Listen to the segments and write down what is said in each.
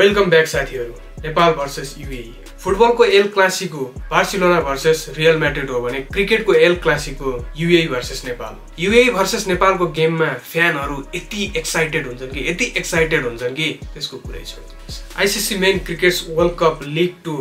Welcome back साथीहरु। Nepal versus UAE football को El Clasico Barcelona versus real Madrid हो भने क्रिकेट को El Clasico UAE versus Nepal. UAE versus Nepal को गेम में फ्यानहरु यति एक्साइटेड हुन्छन् कि त्यसको कुरै छैन। ICC main cricket world cup league 2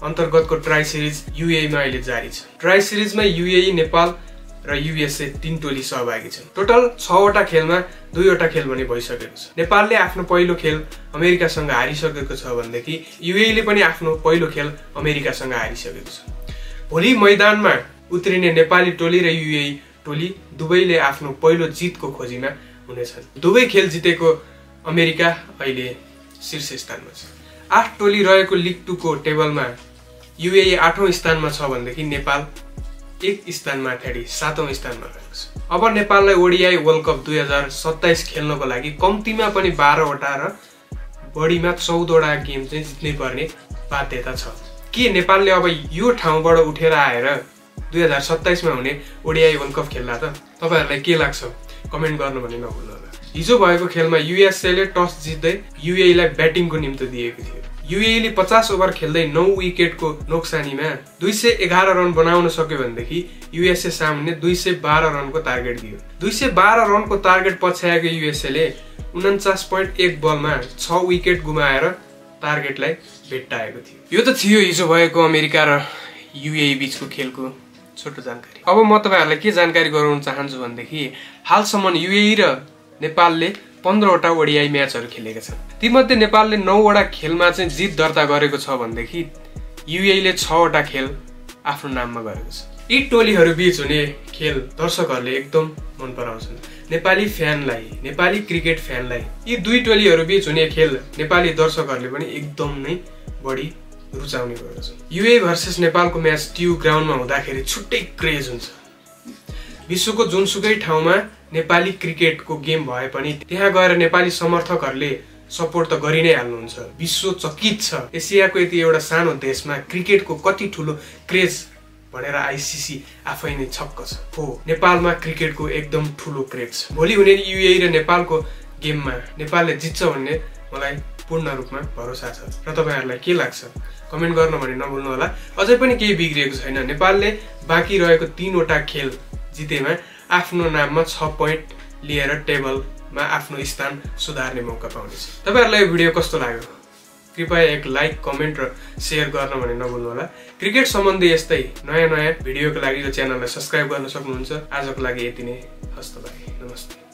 अंतर्गत को ट्राई सीरीज यूएई में अहिले जारी छ। ट्राई सीरीज में यूएई, नेपाल र यूएसए 3 टोली सहभागी छन्। टोटल 6 वटा खेलमा 2 वटा खेल भने भइसकेको छ। नेपालले आफ्नो पहिलो खेल अमेरिकासँग हारिसकेको छ भनेदेखि यूएईले पनि आफ्नो पहिलो खेल अमेरिकासँग हारिसकेको छ। भोलि मैदानमा उत्रिने नेपाली टोली र यूएई टोली दुवैले आफ्नो पहिलो जितको खोजीमा हुनेछन्। दुवै खेल जितेको अमेरिका अहिले शीर्ष स्थानमा छ। 8 टोली रहेको लीग 2 को टेबलमा यूएई 8औं स्थानमा छ भनेदेखि नेपाल 1 स्थान माथि 7औं स्थानमा रहेको छ। अब नेपाललाई ओडीआई वर्ल्ड कप 2027 खेल्नको लागि कम्तीमा पनि 12 वटा र बढीमा 14 वटा गेम चाहिँ जित्नै पर्ने बाध्यता छ। के नेपालले अब यो ठाउँबाट उठेर आएर 2027 मा हुने ओडीआई वर्ल्ड कप खेल्ला त? तपाईहरुलाई के लाग्छ कमेन्ट गर्नु भने नभुल्नु होला। हिजो भएको खेलमा यूएसए टस जित्दै यूएई लाई ब्याटिङको निम्ति दिएको थियो। यूएई ले 50 ओभर खेल्दै 9 विकेटको नोक्सानीमा 211 रन बनाउन सक्यो भनेदेखि यूएसए सामुन्ने 212 रनको टार्गेट दियो। 212 रनको टार्गेट पछ्याएको यूएसए ले 49.1 बलमा 6 विकेट गुमाएर टार्गेटलाई भेट्टाएको थियो। यो त थियो हिजो भएको अमेरिका र यूएई बीचको खेलको छोटो जानकारी। अब म तपाईहरुलाई के जानकारी गराउन चाहन्छु भनेदेखि हालसम्म यूएई र नेपालले 15 वटा ओडीआई म्याचहरु खेलेका छन्। तीमध्ये नेपालले 9 वटा खेलमा चाहिँ जित दर्ता गरेको छ भनेदेखि यूएई ले 6 वटा खेल आफ्नो नाममा गरेको छ। यी टोलीहरु बीच हुने खेल दर्शकहरुले एकदम मन पराउँछन्। नेपाली फ्यानलाई, नेपाली क्रिकेट फ्यानलाई यी दुई टोलीहरु बीच हुने खेल नेपाली दर्शकहरुले पनि एकदम नै बढी रुचाउने गरेको छ। यूएई भर्सेस नेपालको म्याच ट्यु ग्राउन्डमा हुँदाखेरि छुट्टै क्रेज हुन्छ। विश्वको जुनसुकै ठाउँमा नेपाली क्रिकेटको गेम भए पनि त्यहाँ गएर नेपाली समर्थकहरुले सपोर्ट त गरि नै हाल्नुहुन्छ। विश्व चकित छ एसियाको यति एउटा सानो देशमा क्रिकेटको कति ठूलो क्रेज भनेर आईसीसी आफै नै छक्क छ। हो, नेपालमा क्रिकेटको एकदम ठूलो क्रेज छ। भोलि हुने यूएई र नेपालको गेममा नेपालले जित्छ भन्ने मलाई पूर्ण रूपमा भरोसा छ। र तपाईहरुलाई के लाग्छ कमेन्ट गर्न भने नभुल्नु होला। अझै पनि केही बिग्रिएको छैन। नेपालले बाँकी रहेको 3 वटा खेल जितेमा आफ्नो नाममा 6 पोइन्ट लिएर टेबलमा आफ्नो स्थान सुधार्ने मौका पाउनेछ। तपाईहरुलाई यो भिडियो कस्तो लाग्यो कृपया एक लाइक, कमेन्ट र शेयर गर्न भने नभुल्नु होला। क्रिकेट सम्बन्धी यस्तै नयाँ भिडियोको लागि यो च्यानललाई सब्स्क्राइब गर्न सक्नुहुन्छ। आजको लागि यति नै। हस्त बाई, नमस्ते।